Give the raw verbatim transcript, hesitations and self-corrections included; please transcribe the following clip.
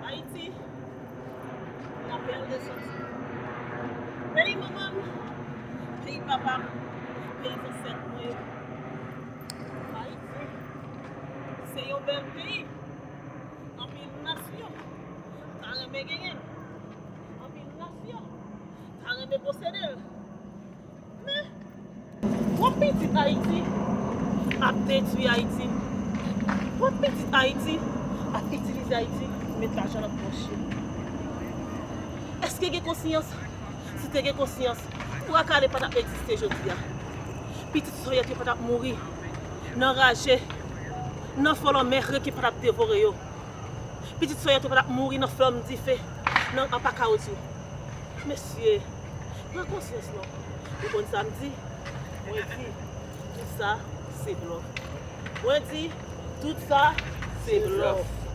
Ayiti, lapèl de santi. Peyi manman m, peyi papa m, peyi zansèt mwen yo. Ayiti, se yon bèl peyi. Anpil nasyon ta renmen genyen l. Anpil nasyon ta renmen posede l. Men, w ap pitit Ayiti ap detwi Ayiti. W ap pitit Ayiti ap itilize Ayiti pou met lajan nan pòch yo. Èske gen konsyans? Si te gen konsyans, Bwa Kale pa t ap egziste jodi a. Pitit Soyèt yo pa t ap mouri nan raje, nan flanm mè reken pa t ap devore yo. Pitit Soyèt yo pa t ap mouri nan flanm dife, nan anpakawouti. Mesye, pran konsyans non. Ou konn sa m di? Mwen di, tout sa se blòf. Mwen di, tout sa se blòf.